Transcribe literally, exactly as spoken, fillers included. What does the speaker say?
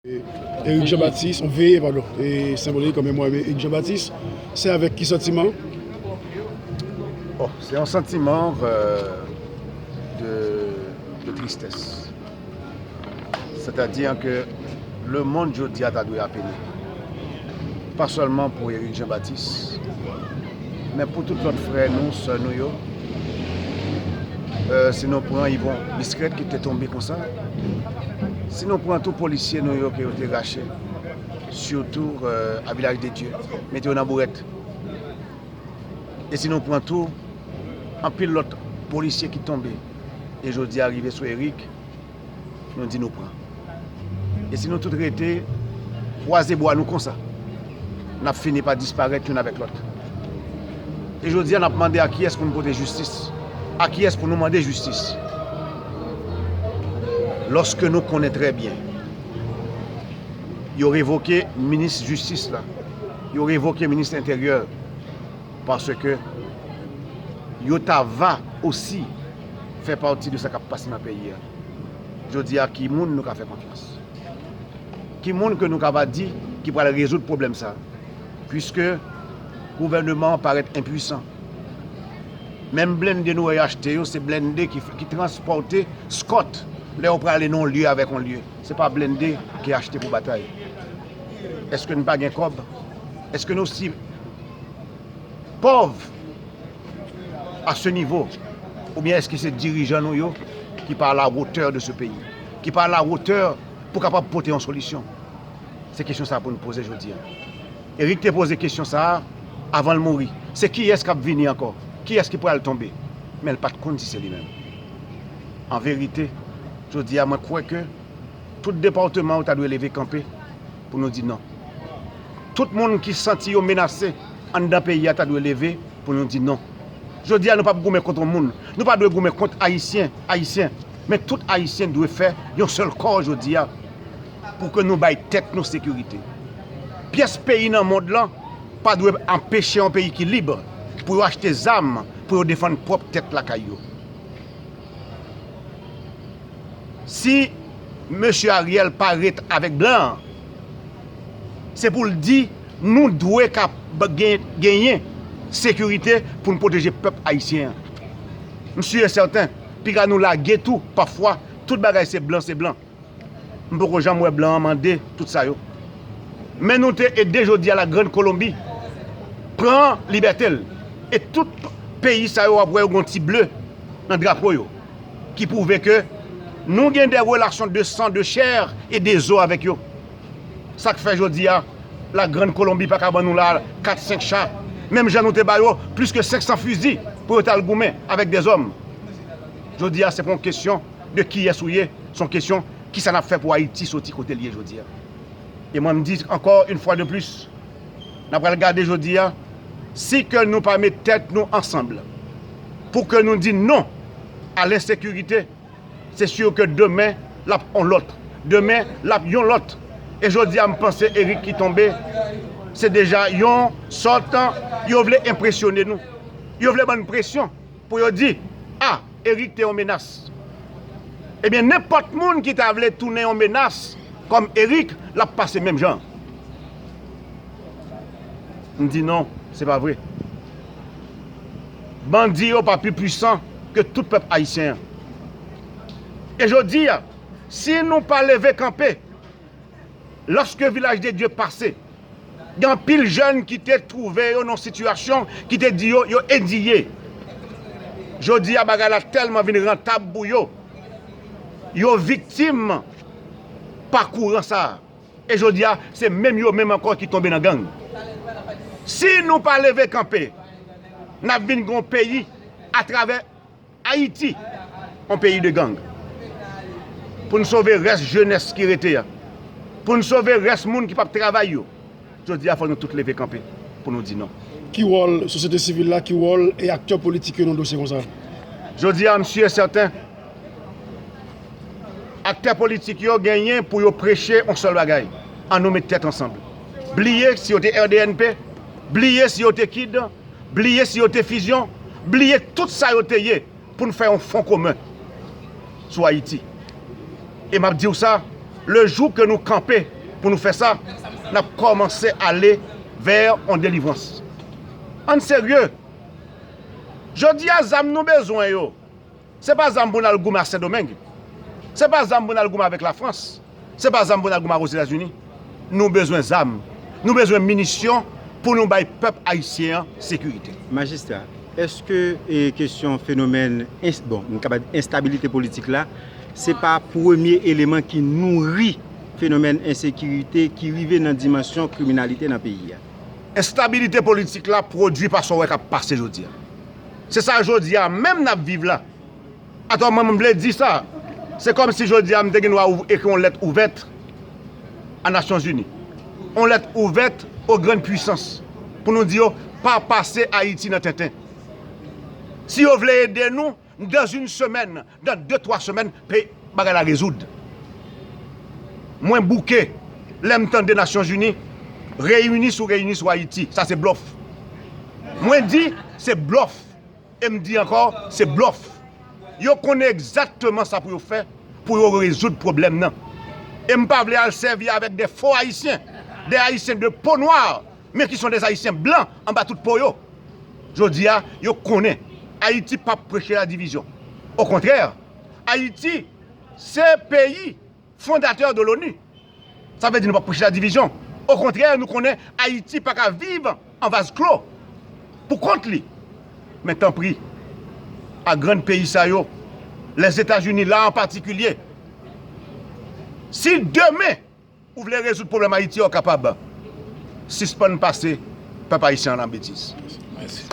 Eric Jean-Baptiste, on veye, padon, e senbolik an memwa Eric Jean-Baptiste, se avèk ki santiman? Bon, se yon santiman euh, de, de tristès. Sètadi ke lemonn jodi a ta dwe apele. Pa sèlman pou Eric Jean-Baptiste, men pou tout lòt frè nou, sè nou yo. Euh, si nou pran Yvon Biscret ki te tonbe konsa, si nou pran tou polisye nou yo ke yo te rache, sitou euh, a Vilaj de Dye, mete yo nan bourèt. E si nou pran tou anpil lòt polisye ki tonbe, e jodi a rive sou Eric, nou di nou pran. E si nou tout rete kwaze bwa nou konsa, n ap fini pa disparèt youn avèk lòt. E jodi a n ap mande a kiyès pou nou pote jistis, a kiyès pou nou mande jistis. Lòske nou konnen trè byen yo revoke minis jistis la, yo revoke minis enteryè, paske yo ta va osi fè pati de sa k ap pase nan peyi a. Jodi a, ki moun nou ka fè konfyans? Ki moun ke nou ka va di ki pral rezoud pwoblèm sa? Piske gouvènman an parèt enpwisan. Menm blende nou wè yo achte yo, se blende ki, ki transpòte, eskòt, lè yo prale nan yon lye avèk yon lye. Se pa blende ki achte pou batay. Èske n pa gen kòb? Èske nou si pòv a se nivo? Oubyen èske se dirijan nou yo ki pa a la wotè de se peyi, ki pa a la wotè pou kapab pote yon solisyon? Se kesyon sa pou n poze jodi a. Eric te poze kesyon sa a avan l mouri. Se kiyès k ap vini ankò? Kiyès ki pral tonbe? Men l pa t konn si se li menm. An verite, jodi a mwen kwè ke tout depatman yo ta dwe leve kanpe pou nou di non. Tout moun ki santi yo menase anndan peyi a ta dwe leve pou nou di non. Jodi a nou p ap goumen kont yon moun. Nou pa dwe goumen kont Ayisyen, Ayisyen. Men tout Ayisyen dwe fè yon sèl kò jodi a pou ke nou bay tèt nou sekirite. Pyès peyi nan mond lan pa dwe anpeche yon peyi ki lib pou yo achte zam pou yo defann pwòp tèt lakay yo. Si mesye Ariel pa ret avèk blan an, se pou l di nou dwe ka genyen sekirite pou n pwoteje pèp ayisyen an. M si e sèten, piga nou lage tou, pafwa, tout bagay se blan, se blan. M poko janm wè blan an mande tout sa yo. Men nou te ede jodi a la Grande Colombie pran libète l. E tout peyi sa yo w ap wè yo gen yon ti ble nan drapo yo. Ki pwouve ke nou gen de relasyon de san, de chè e de zo avèk yo. Sa k fè jodi a la Grande Colombie pa ka ban nou la kat, senk cha, menm jan nou te ba yo plis ke senk san fizi pou yo t al goumen avèk dèzòm. Jodi a se pa yon kesyon de kiyès ou ye, se yon kesyon kisa n ap fè pou Ayiti soti kote l ye jodi a. E mwen m di ankò yon fwa de plis, n ap pral gade jodi a si ke nou pa met tèt nou ansanm pou ke nou di non a lensekirite, se si ke demen l ap yon lòt. Demen l ap yon lòt. E jodi a m panse Eric ki tonbe se deja yon sòt, yo vle enpresyone nou. Yo vle ban n presyon pou yo di, a, Eric te yon menas. Ebyen nenpòt moun ki ta vle tounen yon menas kòm Eric, l ap pase menm jan. M di non, se pa vre. Bandi yo pa pi pwisan ke tout pèp ayisyen an. E jodi a, si nou pa leve kanpe, lòske Vilaj de Dye pase, gen anpil jèn ki te twouve yo nan yon sitiyasyon ki te di yo, yo endiye. Jodi a, bagay la tèlman vin rantab pou yo, yo viktim pa kouran sa a. E jodi a, se menm yo menm ankò ki tonbe nan gang. Si nou pa leve kanpe, n ap vin gen yon peyi atravè Ayiti, yon peyi de gang. Pou n sove rès jenès ki rete a, pou n sove rès moun ki p ap travay yo, jodi a fò nou tout leve kanpe pou nou di non. Ki wòl sosyete sivil la, ki wòl e aktè politik yo nan dosye konsa? Jodi a, m si e sèten, aktè politik yo genyen pou yo preche yon sèl bagay, ann nou met tèt ansanm. Bliye si yo te R D N P, bliye si yo te kid, bliye si yo te fizyon, bliye tout sa yo te ye pou n fè yon fon komen sou Ayiti. E m ap di w sa, Le jou ke nou kanpe pou nou fè sa, n ap kòmanse ale vè yon delivrans. Ann serye. Jodi a, zam nou bezwen yo, se pa zam pou n al goumen a Sendomeng. Se pa zam pou n al goumen avèk Lafrans. Se pa zam pou n al goumen ak Ozetazini. Nou bezwen zam. Nou bezwen minisyon pou nou bay pèp ayisyen an sekirite. Majistra, èske e, kesyon fenomèn ens- bon, m kapab di enstabilite politik la, se pa premye eleman ki nouri fenomèn ensekirite ki rive nan dimansyon kriminalite nan peyi a? Enstabilite politik la pwodui pa sa w wè k ap pase jodi a. Se sa jodi a menm n ap viv la. Atò, mwen, m vle di sa. Se kòmsi jodi a m te gen dwa ou- ekri yon lèt ouvèt a Nasyonzini. Yon lèt ouvèt aux grandes puissances. Pou nou di yo, pa pase Ayiti nan tenten. Si yo vle ede nou, dans une semaine, dans deux, trois semaines, pe- bagay la rezoud. Mwen bouke lè m tande Nasyonzini reyini sou reyini sou Ayiti. Sa se blòf. Mwen di, se blòf. E m di ankò, se blòf. Yo konnen egzakteman sa pou yo fè pou yo rezoud pwoblèm nan. E m pa vle al sèvi avèk de fo ayisyen, de ayisyen de po nwa, men ki son de ayisyen blan anba tout po yo. Jodi a, yo konnen Ayiti p ap preche ladivizyon. Okontrè, Ayiti se peyi fondatè de l'ONU. Sa vle di nou p ap preche ladivizyon. Okontrè, nou konnen Ayiti pa ka viv an vaz klo pou kont li. Men tanpri, a grann peyi sa yo, Lèzetazini la an patikilye, si demen ou vle rezoud pwoblèm Ayiti a, ou kapab. Sispann pase pèp ayisyen an nan betiz. Mèsi.